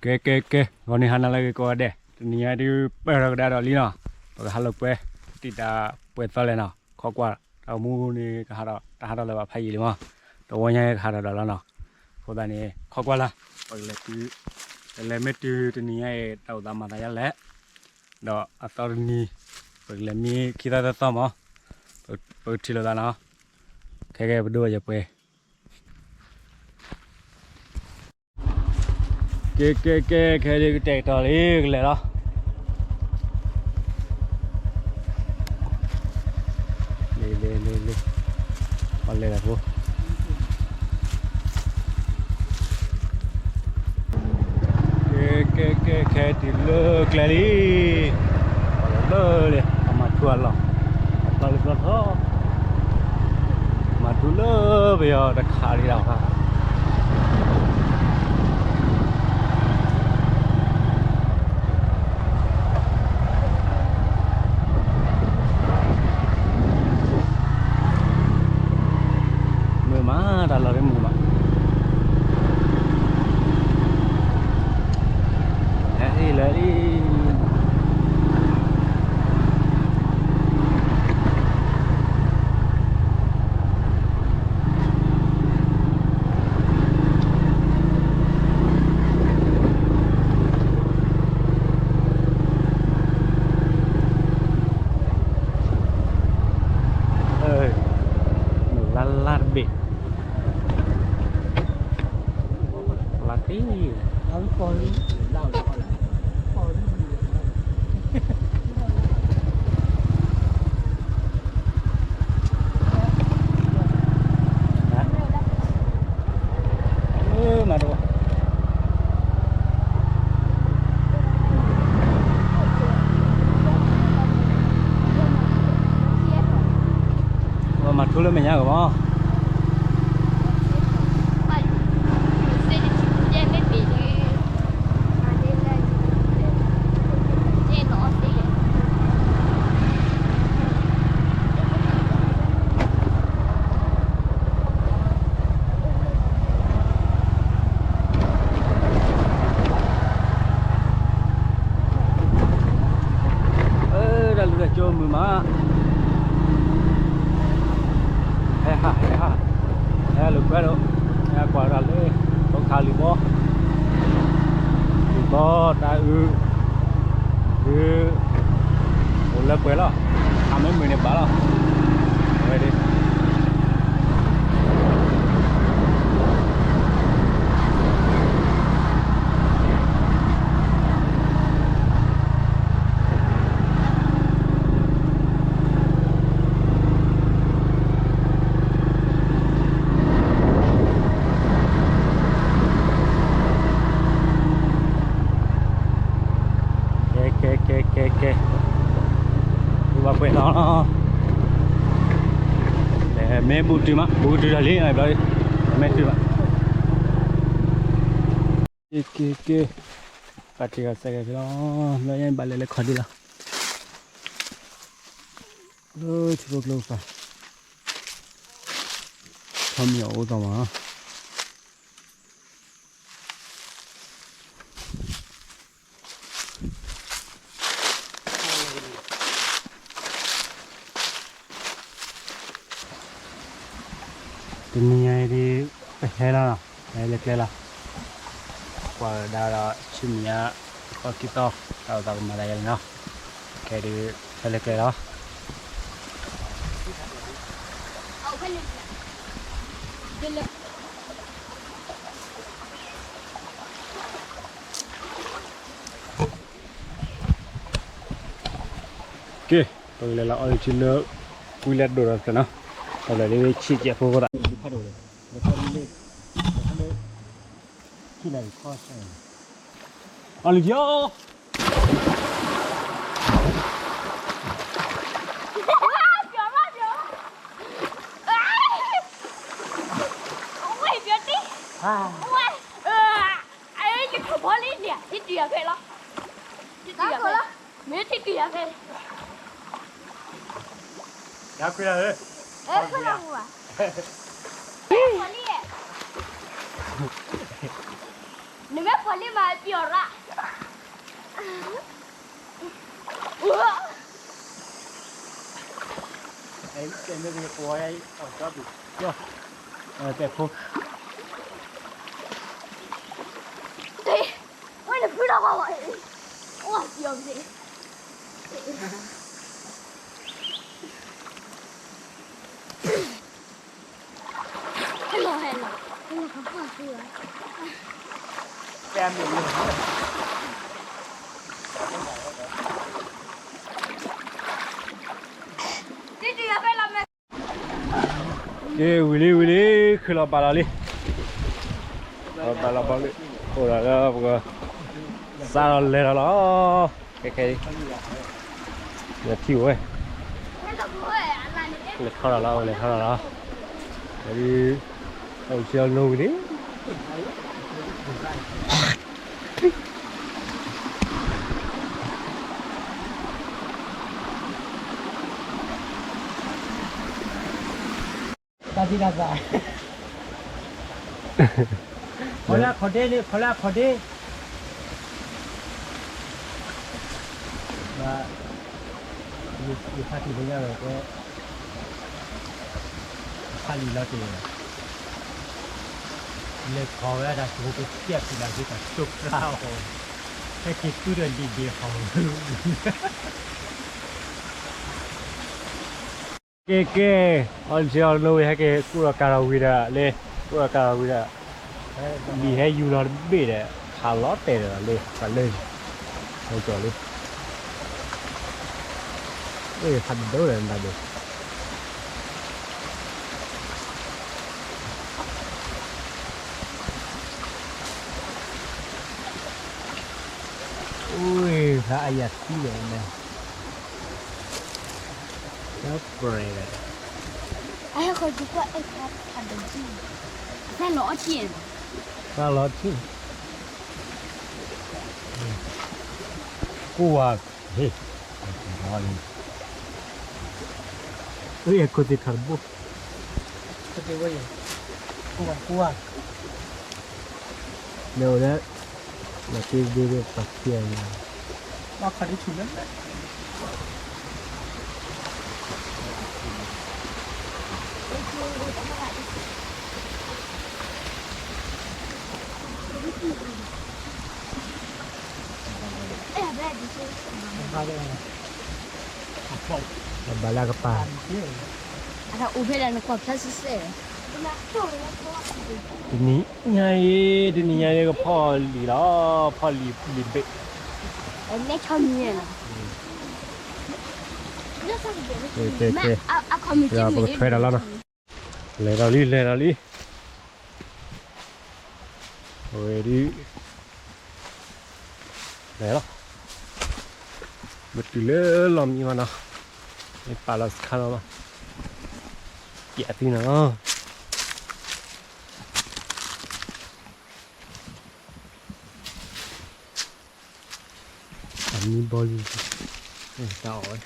ကဲ ကဲ ကဲ ဂီၤနံၤဟါနၤလၢအဂ့ၤကိးဂၤဒဲး, တနံၤညါဒုးပၢၢ်ထီၣ်ကဒါဒီးလံနီၤ, ပကဟးလိာ်ကွဲ တံာ်တာ်ပှဲၤသီလဲၣ်နီၤ, ခီကွၢ် တၢ်အိၣ်မူန့ၣ် ကဟးထီၣ် တၢ်ဟးထီၣ်လၢၤဘၣ်ဖးယံာ်လံမး, တဝီညါကဟးထီၣ်ဒီးလီၤနီၤ, အဃိသတးန့ၣ် ခီကွၢ်လီၤ, ပကလဲၤတုၤ, ပလဲၤမ့ၢ်တုၤတနံၤညါအံၤ တၢ်အိၣ်သးမၤသးယါလဲၣ်, ဒီးအသီတနံၤ ပကလဲၤမ့ၢ်ခံသီသၢသီမး, ပကထံၣ်လိာ်သးနီၤ, ခဲကဲပဒိၣ်ယပှဲၤ ကဲ ကဲ ကဲ ခဲဒုးကတဲာ်ကတီၤလံ ကလဲၤလီၤ, လ့ လ့ လ့ လ့ ပလဲၤလီၤဖိ, ကဲ ကဲ ကဲ ခဲတုၤလၢကျဲလံ, လၢလံ အမၤထူအလီၢ်, အပျီလံပျီထီၣ် မၤထူလၢပယီၤတခးလံလီၤ, မုာ်မး တၢ်လီၢ်လၢမုာ်မး, ဟဲလၢလံ မုာ်လၢ်လၢ်တဘ့ၣ်, လၢ်တံၢ် မၤတဘၣ်, ပမၤထူလၢမဲာ်ညါကမီၤ, တၢ်လူၤတၢ်ကၠိမုာ်မး, ဟဲဟး ဟဲဟး, ဟဲလိာ်ကွဲဒီး ဟဲကွၢ်တၢ်လၢ ဘီခးလံာ်ဘီ, လံာ်ဘီတၢ်အုး, ဒုး အိၣ်လၢပှဲၤလီၤ, အမ့ၢ်မုာ်န့ၣ်ဘၣ်လီၤ, ဝဲဒၣ် ကဲ ကဲ ကဲ ကဲ ကဲ, ဘၣ်ပှဲၤထီၣ်, မ့ၢ်ဘူးတုၤမး ဘူးတုၤတၢ်လံ, မ့ၢ်တုၤဘၣ်, ကဲ ကဲ ကဲ, ပာ်တ့ၢ်ဂၤစဲးဂဲၤဖဲလီၤ, လၢညါဘၣ်လဲၤလၢခီၣ်ဒံးလီၤ, လၢထံဖိကျိပၤ, ထီၣ်မံၤအအိၣ်သီမး တနံၤညါအံၤဒ် ပဟဲလီၤ, ဟဲလၢကျဲလီၤ, ကွၢ်ဝဲဒၣ်ဒီးဆူမဲာ်ညါ သီခံသီ တၢ်အိၣ်သးကမၤသးယါန့ၣ်နီၤ, ခဲဒုး ဟဲလၢကျဲလီၤ. ကဲ, ပကလဲၤလီၤအီလုၢ်ထံလၢ ကွံလၢဒိၣ်ဒီးသနီၤ, ပလဲၤလၢဆံးကဲးဖိသး, အီလုၢ်ထံအီၤ ဝဲ, ယထီၣ်ဖီလံန့ၣ် ထံတုၤယၤဖဲလီၤ, ထံတုၤယၤဖဲလီၤ, မ့ၢ်ထံတုၤယၤဖဲ, ယခွဲးလၢ, ခွဲးလၢ, နမ့ၢ် ဝါလ့မၤပျီၢ်ရၣ်, တဲဖိ, ဝဲနဖုထီၣ်ဝါဝါ, အိၣ်ပျီၢ်န့ၣ် ဟဲလီၤ, ဟဲလီၤ, ဟဲလီၤကဖီၣ်သူ, တဲမ့ၢ်လၢ, က့ၤဝံၤလံဝံၤလံ, ခုၣ်လီၤဘၣ်လီၤလံ, ဘၣ်လီၤဘၣ်လံ, အိၣ်ဒီးလၢပက, စးထီၣ်လဲၤထီၣ်လီၤ, ခဲခဲအံၤ, ထံၣ်ဝဲ, လဲၤထီၣ်လီၤလီၤ, လဲၤထီၣ်လီၤလီၤ, အဝဲ, အိၣ်ဆံးအီၤနိဝံၤလံ. တၢ်သံတၢ်သး, ခီလၢအခီၣ်ဒ့လံ, ခီလၢအခီၣ်ဒ့, ဘၣ်, ယဖါတံၢ်လၢညါဝဲတဲ, ဖါလံာ်လီၤတ့ၢ်, လဲၤခီဝဲဒၣ်တၢ်ကဟိကစၢၢ်ဖံးလၢ်က့ၤတၢ်တိၢ်ကျါအီၤ, ဟဲက့ၤသူဒီးလံာ်ဘ့ၣ်ဟီၣ် ကဲကဲ, အီၤစ့အီၤနိဝံၤ ဟဲက့ၤကူၣ်လီၤကၤထီၣ်ဝံၤဒီးလၢ, ကူၣ်လီၤကၤထီၣ်ဝံၤဒီး, လံာ်ဟဲယူၤလီၤတဘ့ၣ်ဒီး ခးလီၤတဲာ်ဒီးလၢ, ပှၤလၢ, ဟဲကၠီၤလံ, အ့ၣ် ဖးဒိၣ်ဒီးနတၢ်ဒိၣ် အ့ၣ် ဖးအယၤသံဒီးန့ၣ်, တၢ်ပြဲၤဒီး, အဟဲဃီၤကကွၢ်အဲၣ်ဖးဖးဒိၣ်ကံ, ဖးလီၤအီၣ်ကံ, ဖးလီၤထံၣ်, ကိၢ်ဝါ, ဟ့ၣ်, အ့ၣ် အခိၣ်သ့ၣ်ခးတဘိ, ကိၢ်ဝါ, ကိၢ်ဝါ, လဲၤအိၣ်ဒီး, လီၤတ့ဒ့ဒီးပှၤခံဂၤ, ဘၣ်ခးဒ်ဆူၣ်လၢ ဘၣ်လၢကပၤ, တနံၤညါအံၤ, တနံၤညါအံၤ ကဖီၣ်လံာ်လီၤ, ဖီၣ်လံာ်လံာ်ဘ့ၣ်, ကဲကဲ, ပကထွဲဒီးလီၤနီၤ, လဲၤဒီးလံ လဲၤဒီးလံ, အဝဲဒ် လဲၤလီၤ, ပတုၤလၢလီၢ်မံဘၣ်နီၤ, မ့ၢ်ပာ်လီၤစခါလီၤဘၣ်, ပျးသံနီၤ, အမံဘီလံ, တၢ်အီၣ်ဝဲ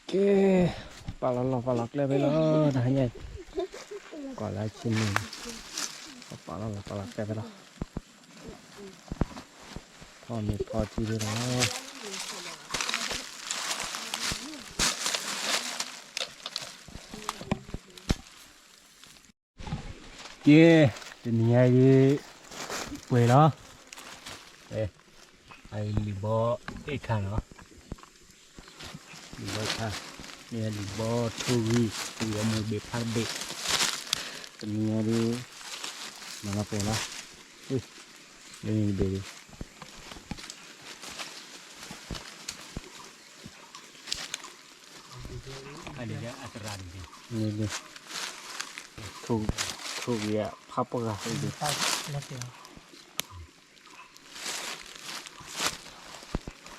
ကဲ, ပာ်လီၤလီၢ် ပာ်လီၤကျဲဖဲလီၤ, တဟါညါအံၤ, ကွၢ်လၢဆ့ၣ်နီၤ, ပာ်လီၤလီၢ် ပာ်လီၤကျဲဖဲလီၤ, ဖီမ့ၤဖီထံဖဲလီၤ, ကဲ, တနံၤညါအံၤ ပှဲၤလီၤ, အလံာ်ဘီအ့ၣ်ခါနီၤ, လံာ်ဘီခါ, မ့ၢ်လံာ်ဘီထိဂံၢ်, ဝံၤအမိၢ်ဘ့ၣ်ဖးတဘ့ၣ်, တနံၤညါအံၤ မၤလီၤပှဲၤလီၤ, လၢန့ၣ်တဘ့ၣ် ထိၣ်ဂံၢ်အဖးပှၢ်,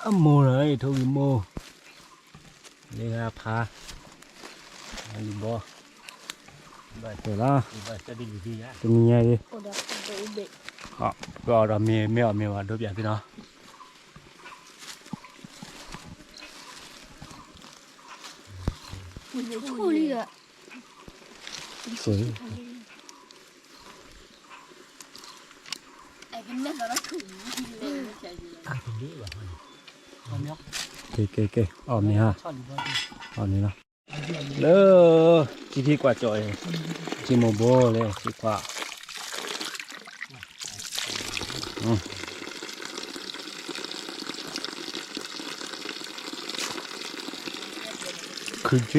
အမိၢ်လီၤ ထိၣ်ဂံၢ်မိၢ်, လၢအဖး, လံာ်ဘီ, ဘၣ်တဲလီၤ, တနံၤညါအံၤ, ပအီၣ်ဒီးမ့ၢ်မ့ၢ်အီၣ်မ့ၢ်ဝဲဒိးပျးသ့နီၤ. ဆိၣ်လံဒီး, ဆိၣ်လံ, ဆိၣ်လံ, ကဲ ကဲ ကဲ အီၣ်မ့ၤဟါ, အီၣ်မ့ၤလီၤ. လၢ ကၠံဖံကွၢ်ကၠီၣ်အံၤ, ကၠံမိၢ်ဘိလဲၣ် ကၠံကွၢ် ခုၣ်ကၠံ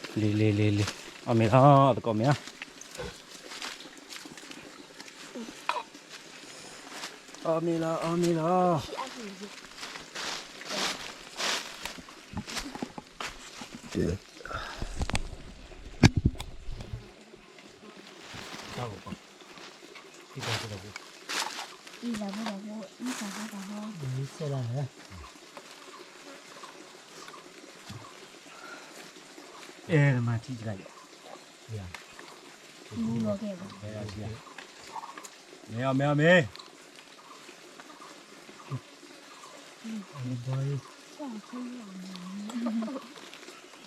လၢ လံၤ လံၤ လံၤ လံၤ, အီၣ်မ့ၤလီၤ သကိးမ့ၤလီၤ. အီၣ်မ့ၤလီၤ အီၣ်မ့ၤလီၤ. မ့ၢ်အီၣ် မ့ၢ်အီၣ် မ့ၢ် ဘီ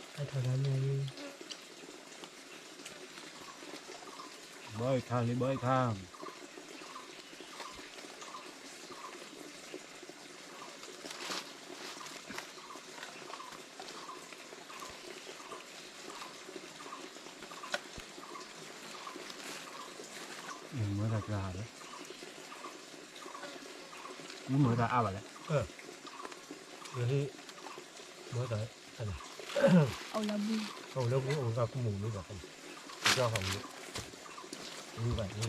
အံၤခါလံ ဘီအံၤခါ မ့ၢ်တၢ်ကါလၢ မ့ၢ်တၢ်အါဘၣ်လဲၣ်, မ့�ၢ်တၢ် အိၣ်လၢပူၤ အိၣ်လၢပူၤ အိၣ်လၢကမူၣ်မ့ၢ်ဘၣ် ကၠီဟီၣ်မ့ၢ် ဝံၤဘၣ်ဝံၤဒီး ဝံၤ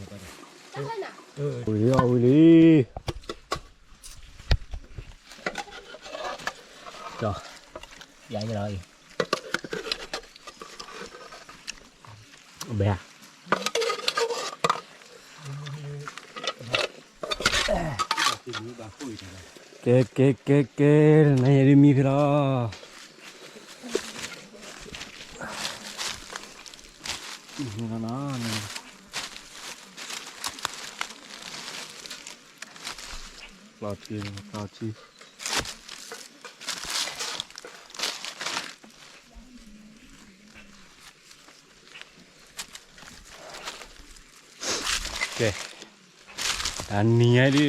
လံ အီၣ်ဝံၤလံ ကၠီ ယၤယလီၤအံၤ ဘဲဧါ ကဲ ကဲ ကဲ ကဲ နၤယဲဒ်မံဖဲလီၤ လီၤထံ လီၤထံ ကဲ တနံၤညါဒ် မၤလီၤပှဲၤလီၤနီၤ, အိၣ်ဒီး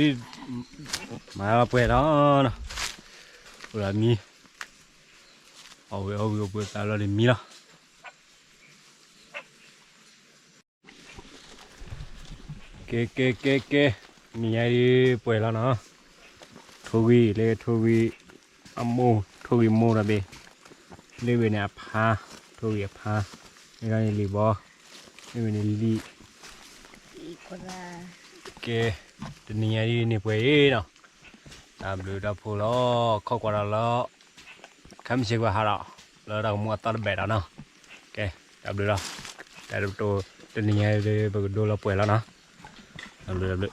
မံ, အီၣ်ဝံၤအီၣ်ဝံၤအိၣ်ဘှံးသးလီၤဒီးမံလီၤ. ကဲ ကဲ ကဲ ကဲ, နံၤညါဒ်ပှဲၤလီၤနီၤ, ထိၣ်ဂံၢ်လၢထိၣ်ဂံၢ်အမိၢ် ထိၣ်ဂံၢ်မိၢ်ဒီးဘ့ၣ်, လၢဝဲန့ၣ်အဖါ, ထိၣ်ဂံၢ်အဖါ, မ့ၢ်ဂ့ၤန့ၣ်လံာ်ဘီ, မ့ၢ်ဝဲန့ၣ်လံာ်, ကဲ, တနံၤညါဒ်န့ၣ်ပှဲၤအံၤနီၤ, တၢ်ဘျုးတၢ်ဖှိၣ်လီၤ, ခီၣ်ကွၢ်ဒီးလီၤ ခဲမုၢ်ဆ့ၣ်ကဟးဒီး လၢတၢ်ကမူအသီတဘဲၣ်ဒီးနီၤ, ကဲ, တၢ်ဘျုးလီၤ, တၢ်တနံၤညါဒ်ပကဒိလီၤပှဲၤလီၤနီၤ, တၢ်ဘျုး တၢ်ဘျုး